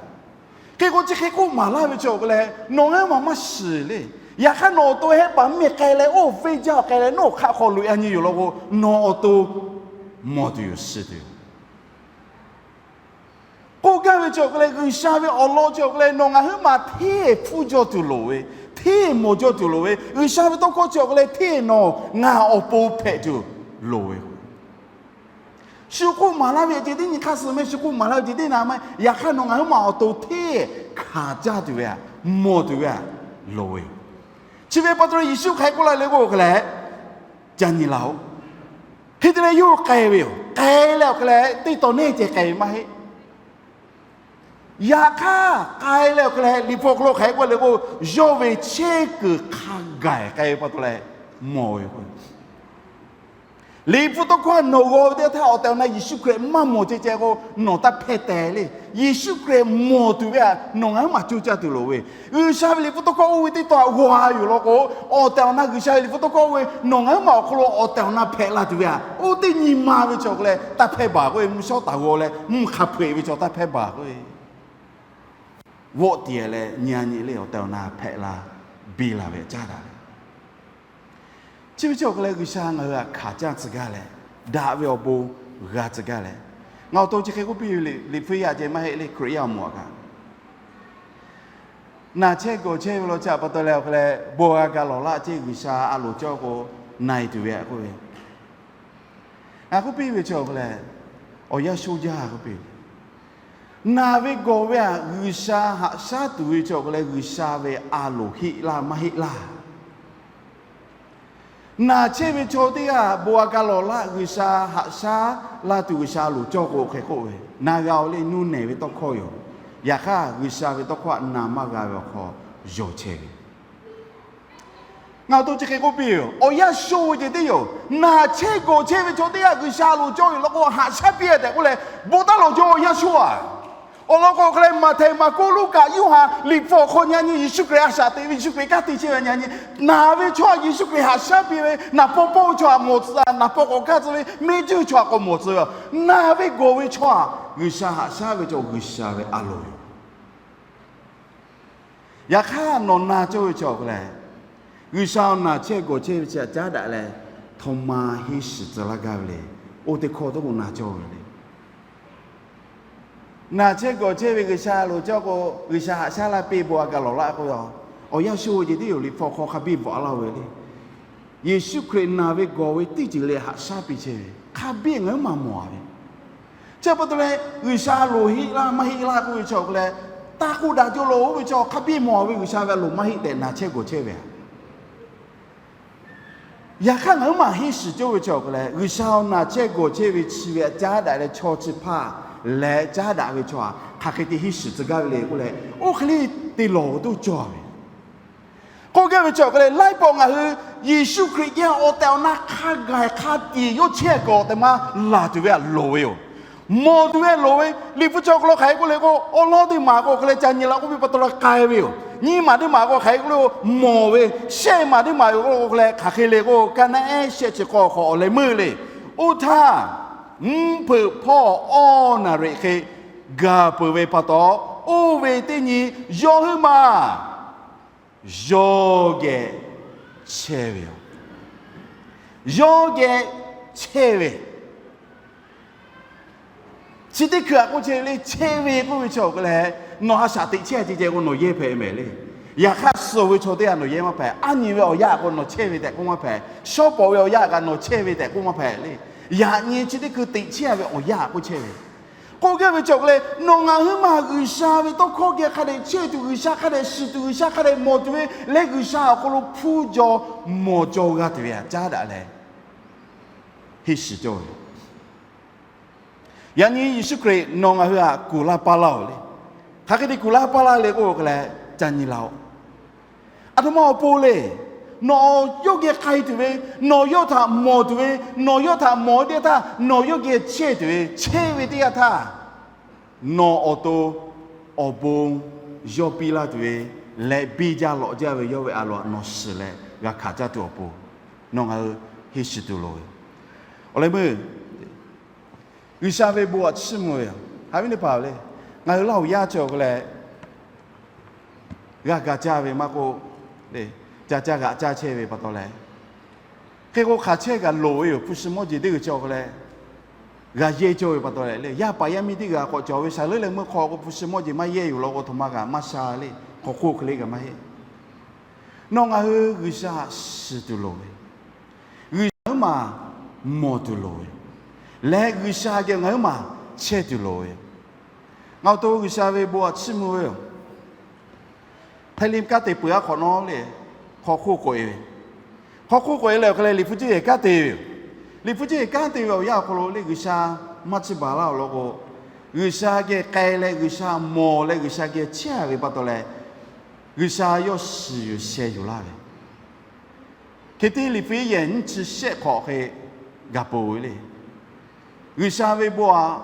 Hk'e k'o chi hk'e k'oˆ maˍ laˇ ve chi awˬ hk'e leh, nawˬ ngaˬ huiˉ maˬ maˇ shiˍ le. Yaꞈ hk'aˇ nawˬ awˬ to hehˆ paˍ mvuhˇ miˬ k'ai leh, oˇ venˇ jaˇ awˬ k'ai leh nawˉ hk'aˆ hk'aw loꞈ e a nyi yoˬ law k'o, nawˬ awˬ to mawˬ tuˬ yoˬ, shiˍ tuˬ yoˬ. K'oˆ gaˇ ve chi awˬ hk'e leh, G'uiˬsha ve awˬ lawn chi awˬ hk'e leh nawˬ ngaˬ huiˉ maˬ hteˇ hpfuhˇ jaw tuˬ loˍ ve, hteˇ mawˬ jaw tuˬ loˍ ve, G'uiˬsha ve tawˇ hkawˇ chi awˬ hk'e leh hteˇ nawˬ ngaˬ awˬ pon hpehꞈ tuˬ loˍ ve. Shu k'oˆ maˍ laˇ ve ceh teˇ nyi hk'aˇ suh mehˆ, shu k'oˆ maˍ laˇ ve ceh teˇ na maˇ heˆ. Yaꞈ hk'aˇ nawˬ ngaˬ huiˉ ma awˬ to hteˇ hkanˍ caˇ tuˬ ve htaꞈ mawˬ tuˬ ve htaꞈ loˍ ve yoˬ. Chi ve pa taw leh Yeˍsuˆ hk'aˬ hk'e k'oˆ laˇ le k'oˆ hk'e leh, ca nyi laˇ-oˆ. Hk'e te leh yawˇ hui k'ai ve yoˬ. K'ai leh awˬ hk'e leh teˇ taw neˇ ceh k'ai ve maˇ heˆ. Yaꞈ hk'aˇ k'ai leh awˬ hk'e leh Liꞈ hpu awˬ hk'aw lo hk'aˬ hk'e k'oˆ le k'o, yawˇ ve chehˇ kuiˬ hk'a gaˬ k'ai ve pa taw leh mawˬ ve yoˬ. Liꞈ hpu tawˇ hkawˇ htaꞈ nawˬ g'aw ve teˇ htaˇ, awˬ tehˬ awˬ na Yeˍsuˆ Hkriꞈ maˇ mawˬ ceh ceh k'o, nawˬ taˇ hpehˇ teh le. Yeˍsuˆ Hkriꞈ mawˬ tuˬ ve htaꞈ nawˬ ngaˬ huiˉ ma coˇ caˇ tuˬ loˍ ve. G'uiˬsha ve Liꞈ hpu tawˇ hkawˇ oˇ ve teˇ taw htaꞈ g'aw a yoˬ law k'o, awˬ tehˬ awˬ na G'uiˬsha ve Liꞈ hpu tawˇ hkawˇ oˇ ve nawˬ ngaˬ huiˉ ma awˬ hk'aw lo awˬ tehˬ awˬ na hpehꞈ la tuˬ ve htaꞈ, oˇ teˇ nyi ma ve chi awˬ hk'e leh taˇ hpehˇ baˬ k'oˆ ve, mvuhˇ shawˉ taˍ g'aw leh mvuhˇ hk'a hpeuꞈ ve chaw taˇ hpehˇ baˬ k'oˆ ve, vawˆ tiˍ leh nyi a nyi le awˬ tehˬ awˬ na hpehꞈ la, biˇ la ve caˉ daꞈ ve. Chi ve chi awˬ hk'e leh G'uiˬsha ngaˬ hui htaꞈ hkanˍ caˇ tcuh gaˇ leh, daꞈ ve awˬ bon g'a tcuh gaˇ leh, ngaˬ awˬ to chi hk'e k'oˆ piˇ ve le, Liꞈ hpu yaˇ ceh maˇ heˆ le, Hkriꞈ yaˇ awˬ moˍ htaꞈ kaꞈ naˬ chehˇ gawˬ chehˇ ve law chi htaꞈ pa taw leh awˬ hk'e leh bon g'a kaꞈ lawˬ laˇ ceh, G'uiˬsha a loˍ cawˇ k'o, na e tuˬ ve htaꞈ k'oˆ ve, ngaˬ k'oˆ piˇ ve chi awˬ hk'e leh, awˬ yanˇ sho jaˇ k'oˆ piˇ ve, naˬ ve gawˬ ve htaꞈ G'uiˬsha haꞈ shaˉ tuˬ ve chi awˬ hk'e leh G'uiˬsha ve a loˍ heˆ laˇ maˇ heˆ laˇ. Naˬ chehˇ ve chaw teˇ g'aˇ bon g'a kaꞈ lawˬ laˇ, G'uiˬsha haꞈ shaˉ laˇ tuˬ G'uiˬsha a loˍ cawˇ k'o hk'e k'oˆ ve, naˬ g'a-oˬ le, nuˇ nehˬ ve tawˇ hkawˇ yoˬ. Yaꞈ hk'aˇ G'uiˬsha ve tawˇ hkawˇ htaꞈ naˬ maˇ g'a ve awˬ hk'aw yawˬ chehˇ ve Ngaˬ awˬ to chi hk'e k'oˆ piˇ ve yoˬ. Awˬ yanˇ sho ve ceh tiˉ yoˬ. Naˬ chehˇ gawˬ chehˇ ve chaw teˇ g'aˇ G'uiˬsha a loˍ cawˇ ve law k'o, haꞈ shaˉ piˇ-a tehꞈ k'oˆ leh, bon taˇ lawˬ jaw awˬ yanˇ sho-a. Awˬ lawn k'o hk'e leh Maꞈhtehˍ, Maˍkuˆ, Luˉkaꞈ, Yoˇhanˬ, Liꞈ hpu awˬ hk'aw nyi a nyi Yeˍsuˆ Hkriꞈ a shaꞈ teꞈ ve, Yeˍsuˆ Hkriꞈ kanˉ te chehˇ ve nyi a nyi, naˬ ve chaw htaꞈ Yeˍsuˆ Hkriꞈ haꞈ shaˉ piˇ ve, naˍ paw pawˆ ve chaw htaꞈ mawˬ tcuh, naˍ paw k'awꞈ kaˇ tcuh ve, miˇ juˇ chaw htaꞈ k'awꞈ mawˬ tcuh ve, naˬ ve gawˬ ve chaw htaꞈ G'uiˬsha haꞈ shaˉ ve chaw G'uiˬsha ve a loˍ yoˬ. Yaꞈ hk'aˇ nawˬ na cawˇ ve chi awˬ hk'e leh, G'uiˬsha naˬ chehˇ gawˬ chehˇ ve chi htaꞈ caˉ daꞈ leh, htaꞈ ma henˇ shiˍ tcuh laˇ gaˇ ve le. Oˇ teˇ hkawˇ tawˇ k'o na cawˇ ve le. Naˬ chehˇ gawˬ chehˇ ve G'uiˬsha a loˍ cawˇ k'o, G'uiˬsha haꞈ shaˉ laˇ piˇ bon g'a kaꞈ lawˬ laˇ k'oˆ ve, awˬ yanˇ sho ve ceh tiˉ yoˬ. Liꞈ hpu awˬ hk'aw hk'a biˇ bvuhꞈ laˇ ve le. Yeˍsuˆ Hkriꞈ naˬ ve gawˬ ve teˇ ceuˬ leh haꞈ shaˉ piˇ chehˇ ve hk'a biˇ ngaˬ huiˉ ma mawˬ-a ve. Chi pa taw leh G'uiˬsha a loˍ heˆ laˇ maˇ heˆ laˇ k'oˆ ve chi awˬ hk'e leh, taˇ k'oˆ daꞈ jaw lo oˇ ve chaw hk'a biˇ mawˬ-a ve G'uiˬsha ve a loˍ maˇ heˆ tehꞈ naˬ chehˇ gawˬ chehˇ ve a Yaꞈ hk'aˇ ngaˬ huiˉ ma henˇ shiˍ cawˇ ve chi awˬ hk'e leh, G'uiˬsha naˬ chehˇ gawˬ chehˇ ve chi ve htaꞈ caˉ daꞈ leh chaw chi hpaˇ leh caˉ daꞈ ve chaw htaꞈ hk'aˬ hk'e te henˇ shiˍ tcuh gaˇ ve le k'oˆ leh, oˇ hk'e le te lawˬ ve toˇ cawˇ ve. K'oˆ gaˇ ve chi awˬ hk'e leh, laiˉ pawˆ ngaˬ hui Yeˍsuˆ Hkriꞈ geh awˬ tehˬ awˬ na hk'a gaˬ hk'a tiꞈ yawˇ chehˇ kuiˬ awˬ tehˬ ma laˬ tuˬ ve htaꞈ loˍ ve yoˬ. Mawˬ tuˬ ve loˍ ve, Liꞈ hpu chi awˬ hk'aw lo hk'aˬ hk'e k'oˆ le k'o, awˬ lawn teˇ maˬ k'o hk'e leh ca nyi la k'oˆ piˇ pa taw leh k'ai ve yoˬ. Nyiˇ maˬ teˇ maˬ k'o hk'aˬ hk'e k'oˆ le k'o, mawˬ ve, shehˆ maˬ teˇ maˬ yoˬ k'o hk'e leh hk'aˬ hk'e le k'o, kaˇ naˉ ehˉ shehˆ chi k'awˇ hk'aw awˬ leh meuˇ le. Oˇ htaˇ, mvuhˇ hpeuꞈ hpawˇ awˇ naˍ riꞈ hk'e gaˬ peuˬ ve pa taw, oˇ ve teˇ nyi yawˇ huiˉ maˬ yawˇ geh chehˇ ve yoˬ. Yawˇ geh chehˇ ve chi teˇ hkui htaꞈ k'oˆ chehˇ ve le. Chehˇ ve k'oˆ ve chi awˬ hk'e leh, nawˬ a shaꞈ teꞈ chehˇ ceh ceh k'o nawˬ yehˇ hpehꞈ mehˍ le. Yaꞈ hk'aˇ suh ve chaw teˇ g'aˇ nawˬ yehˇ maˇ hpehꞈ. Aˉ nyi ve awˬ yanˇ k'o nawˬ chehˇ ve tehꞈ k'oˆ maˇ hpehꞈ. Shawˉ pawˍ ve awˬ yanˇ kaꞈ nawˬ chehˇ ve tehꞈ k'oˆ maˇ hpehꞈ le. Yaꞈ nyi chi teˇ hkui teꞈ chehˇ ve awˬ yanˇ k'oˆ chehˇ ve k'oˆ gaˇ ve chi awˬ hk'e leh, nawˬ ngaˬ huiˉ maˬ G'uiˬsha ve tawˇ hkawˇ geh hk'a dehꞈ chehˇ tuˬ, G'uiˬsha hk'a dehꞈ shiˍ tuˬ, G'uiˬsha hk'a dehꞈ mawˬ tuˬ ve leh, G'uiˬsha awˬ hk'aw lo hpuˇ jaw mawˬ jaw g'a tuˬ ve htaꞈ caˉ daꞈ leh henˇ shiˍ cawˇ ve. Yaꞈ nyi Yeˍsuˆ Hkriꞈ nawˬ ngaˬ hui htaꞈ kuˬ laˇ paˇ laˇ-oˬ le. Hk'aˬ hk'e te kuˬ laˇ paˇ laˇ le k'oˆ k'o hk'e leh, ca nyi la-oˬ. Aˬ htoꞈ ma awˬ pon le. Nawˬ yawˇ geh k'ai tuˬ ve, nawˬ yawˇ htaꞈ mawˬ tuˬ ve, nawˬ yawˇ htaꞈ mawˬ ve teˇ yanˇ htaˇ, nawˬ yawˇ geh chehˇ tuˬ ve, chehˇ ve teˇ yanˇ htaˇ, nawˬ awˬ to awˬ bon yawˇ piˇ laˇ tuˬ ve leh, biˇ jaˇ lawꞈ jaˇ ve yawˇ ve a loˍ htaꞈ nawˬ shiˍ leh g'a hkanˍ caˇ tuˬ awˬ pon, nawˬ ngaˬ hui henˇ shiˍ tuˬ loˍ ve. Awˬ leh meuˇ G'uiˬsha ve bon htaꞈ chiˇ mvuh ve yoˬ. Haꞈ ve teˇ hpaˍ le, ngaˬ hui Laˇ huˍ yaˇ chi awˬ hk'e leh, g'a ga caˇ ve maˇ k'oˆ, ca caˇ g'aꞈ caˇ chehˇ ve pa taw leh, hk'e k'o hk'aˬ chehˇ kaꞈ loˍ ve yoˬ. Hpu shi mawˇ jeˬ teˇ g'uiˬ chi awˬ hk'e leh, g'a yehˇ cawˇ ve pa taw leh le, yaˇ paˍ yaˇ miˇ teˇ g'uiˬ k'awꞈ cawˬ ve shaˍ leuˉ leh meuˇ hk'aw k'o hpu shi mawˇ jeˬ maˇ yehˇ yoˬ law k'o, a htoꞈ ma kaꞈ maˇ sha le. K'awꞈ k'oˆ hk'e le kaꞈ maˇ heˆ. Nawˬ ngaˬ hui G'uiˬsha shiˍ tuˬ loˍ ve, G'uiˬsha huiˉ maˬ mawˬ tuˬ loˍ ve yoˬ. Leh G'uiˬsha geh ngaˬ huiˉ maˬ chehˇ tuˬ loˍ ve. Ngaˬ awˬ to G'uiˬsha ve bon aꞈ chiˇ mvuh ve yoˬ. Htaiˍ liˇ kanˉ te peuˬ aˉ hk'awꞈ nawˉ le, hk'aw hk'oˆ k'oꞈ e ve, hk'aw hk'oˆ k'oꞈ e leh awˬ hk'a leh liꞈ hpu cuˇ yehˬ kanˉ te ve yoˬ. Liꞈ hpu cuˇ yehˬ kanˉ te ve awˬ yanˇ awˬ hk'aw lo le G'uiˬsha maˇ chiˇ baˬ laˇ awˬ lawn k'o, G'uiˬsha geh k'ai leh G'uiˬsha mawˬ leh G'uiˬsha geh chehˇ ve pa taw leh, G'uiˬsha yawˇ shiˍ yoˬ sheh yuˬ laˇ ve. Hk'e te liꞈ hpu yehˬ nyiˇ chi shehˆ hk'awꞈ hk'e gaˬ peuˬ ve le. G'uiˬsha ve bon aꞈ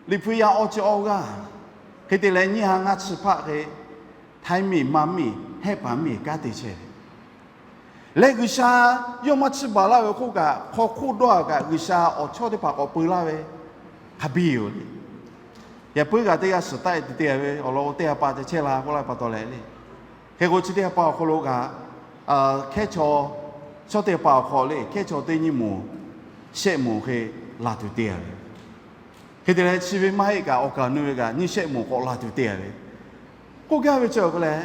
liꞈ hpu yaˇ awˇ chi awˇ g'aˇ, hk'e te leh nyiˇ ha ngaˇ chi hpaˆ hk'e, htaiˍ miˬ ma miˬ hehˆ paˍ miˬ kanˉ te chehˇ ve. Leh G'uiˬsha yawˇ maˇ chiˇ baˬ laˇ ve hk'oˆ kaꞈ, hk'aw hk'oˆ dawˇ kaꞈ G'uiˬsha awˬ chawˇ teˇ hpaˍ k'awꞈ peu laˇ ve hk'a biˇ yoˬ le. Yaꞈ puiˉ kaꞈ teˇ g'aˇ suhˍ taˆ e te te ve awˬ lawn k'o, teˇ ha pa ca chehˇ la k'oˆ laˇ pa taw leh le. Hk'e k'o, chi teˇ ha pa awˬ hk'aw lo kaꞈ, hkehˉ chaw, chaw teˇ ha pa awˬ hk'aw le hkehˉ chaw teˇ nyiˇ moˍ, shehˆ moˍ hk'e laˬ tuˬ te ve. Hk'e te leh chi ve maˇ heˆ kaꞈ awˬ kaˍ nu ve kaꞈ nyiˇ shehˆ moˍ k'awꞈ laˬ tuˬ te ve. K'oˆ gaˇ ve chi awˬ hk'aw leh,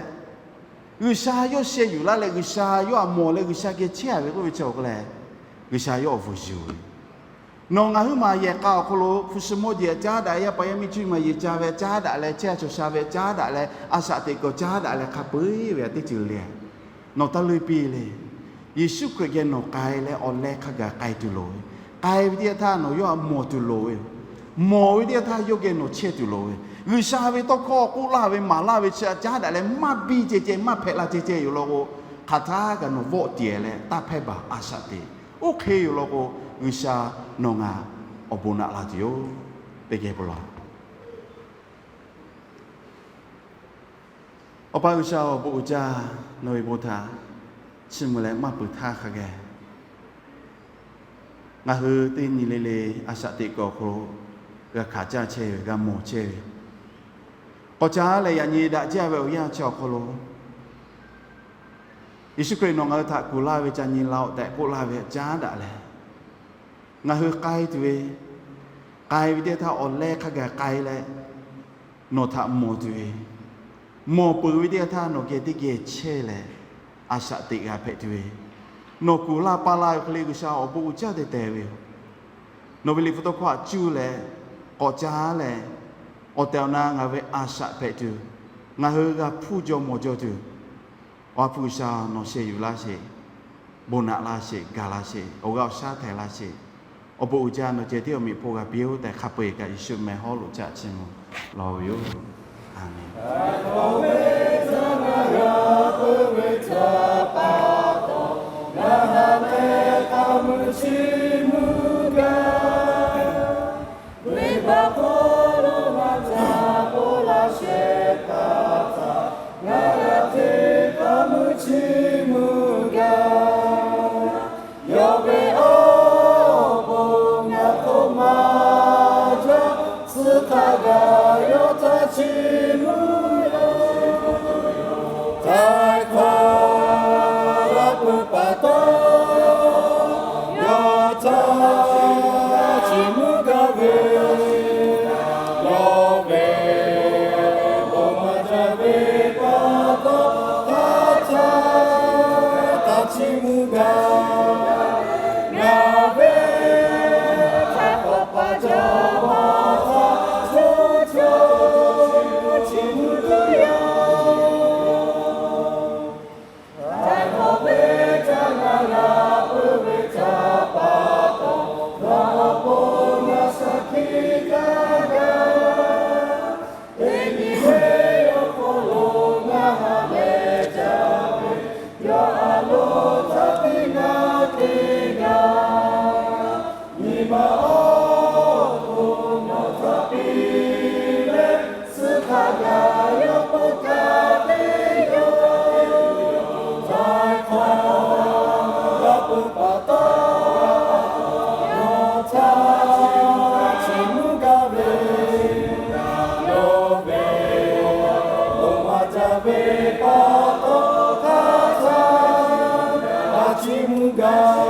G'uiˬsha yawˇ sheh yuˬ laˇ leh G'uiˬsha yawˇ htaꞈ mawˬ leh G'uiˬsha geh chehˇ ve k'oˆ ve chi awˬ hk'aw leh, G'uiˬsha yawˇ awˬ vuiˬ yuˬ ve. Nawˬ ngaˬ huiˉ maˬ yehˬ k'a awˬ hk'aw lo hpu shi mawˇ jeˬ caˉ daꞈ, yaˇ paˍ yaˇ miˇ cuˇ maˬ yeˬ ca ve caˉ daꞈ leh, chehˇ sha chaw sha ve caˉ daꞈ leh, a shaꞈ teꞈ kawˬ caˉ daꞈ leh hk'a peu-eˬ ve aꞈ teˇ ceuˬ le. Nawˬ taˇ leuˇ piˇ le. Yeˍsuˆ Hkriꞈ geh nawˬ k'ai leh awˬ leh hk'a gaˬ k'ai tuˬ loˍ ve. K'ai ve teˇ yanˇ htaˇ nawˬ yawˇ htaꞈ mawˬ tuˬ loˍ ve. Mawˬ ve teˇ yanˇ htaˇ yawˇ geh nawˬ chehˇ tuˬ loˍ ve. G'uiˬsha ve tawˇ hkawˇ k'oˆ laˇ ve maˍ laˇ ve chi htaꞈ caˉ daꞈ leh maˇ biˇ ceh ceh maˇ hpehꞈ la ceh ceh yoˬ law k'o, hk'aˬ htaˇ kaꞈ nawˬ vawˆ tiˍ leh taˇ hpehˇ baˬ a shaꞈ teꞈ. Oˇ hk'e yoˬ law k'o, G'uiˬsha nawˬ ngaˬ awˬ bon naꞈ la tuˬ yoˬ. Teˇ geh bon laˬ. Awˬ pa G'uiˬsha awˬ bon uiˍ jaˇ, nawˬ ve bon htaꞈ chiˇ mvuh leh maˇ peuˬ htaˇ hk'a geh, ngaˬ hui teˇ nyi le le a shaꞈ teꞈ kuiˬ awˬ hk'aw lo g'a hkanˍ caˇ chehˇ ve, g'a mawˬ chehˇ ve, k'awꞈ caˉ leh yaꞈ nyi daꞈ jaˇ ve awˬ yanˇ chi awˬ hk'aw lo, Yeˍsuˆ Hkriꞈ nawˬ ngaˬ hui htaꞈ kuˬ laˇ ve ca nyi la-oˬ tehꞈ k'oˆ laˇ ve caˉ daꞈ leh, ngaˬ hui k'ai tuˬ ve, k'ai ve teˇ htaˇ awˬ leh hk'a gaˬ k'ai leh, nawˬ htaꞈ mawˬ tuˬ ve, mawˬ peuˬ ve teˇ htaˇ nawˬ geh teˇ geh chehˇ leh, a shaꞈ teꞈ g'a hpehꞈ tuˬ ve, nawˬ kuˬ laˇ pa laˇ ve hk'e le G'uiˬsha awˬ bon uiˍ jaˇ tehꞈ tehꞈ ve yoˬ. Nawˬ ve liꞈ hpu tawˇ hkawˇ htaꞈ cuˇ leh, k'awꞈ caˉ leh, awˬ tehˬ awˬ na ngaˬ ve a shaꞈ hpehꞈ tuˬ, ngaˬ hui g'a hpuˇ jaw mawˬ jaw tuˬ, Awˬ ha hpu G'uiˬsha nawˬ sheh yuˬ laˇ sheˍ, bon naꞈ laˇ sheˍ, gaˬ laˇ sheˍ, awˬ g'aˇ awˬ shaˉ htaiˍ laˇ sheˍ. Awˬ bon uiˍ jaˇ nawˬ ceh tiˉ awˬ meꞈ hpawˇ g'a piˇ-oˆ tehꞈ hk'a peu-eˬ kaꞈ Yeˍsuˆ meh hawˉ lo caꞈ chiˇ mvuh law ve yoˬ. A meˍ. Venˇbaˆ hk'oˆ lo ngaˬ htaꞈ k'oˆ laˇ shehˍ hpaˇ htaꞈ ngaˬ g'a hteˇ k'aˇ meuˇ chiˇ mvuh gaˇ. Yawˇ ve awˬ bon ngaˬ hk'oˆ maˇ jaˇ, tcuh hk'a gaˬ yawˇ htaꞈ chiˇ mvuh yoˬ. Htaiˍ hk'awꞈ laˇ peuˬ pa taw, yawˇ htaꞈ chiˇ mvuh gaˇ ve, yawˇ ve bon maˇ jaˇ ve pa taw, hk'aˬ htaˇ htaꞈ chiˇ mvuh gaˇ. Ngaˬ ve htaiˍ hk'awꞈ pa taw, hk'aˬ htaˇ htaꞈ chiˇ mvuh tuˬ yoˬ. Htaiˍ hk'awꞈ ve htaꞈ ngaˬ g'a peuˬ ve htaꞈ pa taw, nawˬ awˬ pon ngaˬ shaˍ hkiˆ gaˇ gaˇ. Teˇ nyi ve awˬ hk'aw lo ngaˬ ha leh jaˇ ve, yawˇ a loˍ htaꞈ piˇ ngaˬ te gaˇ. Nyi ma awˬ hk'aw lo nawˬ htaꞈ piˇ leh, tcuh hk'a gaˬ yawˇ k'oˆ kaˇ te yoˬ. Htaiˍ hk'awꞈ laˇ peuˬ pa taw, nawˬ htaꞈ chiˇ mvuh gaˇ ve, yawˇ ve bon maˇ jaˇ ve pa taw, hk'aˬ htaˇ htaꞈ chiˇ mvuh gaˇ.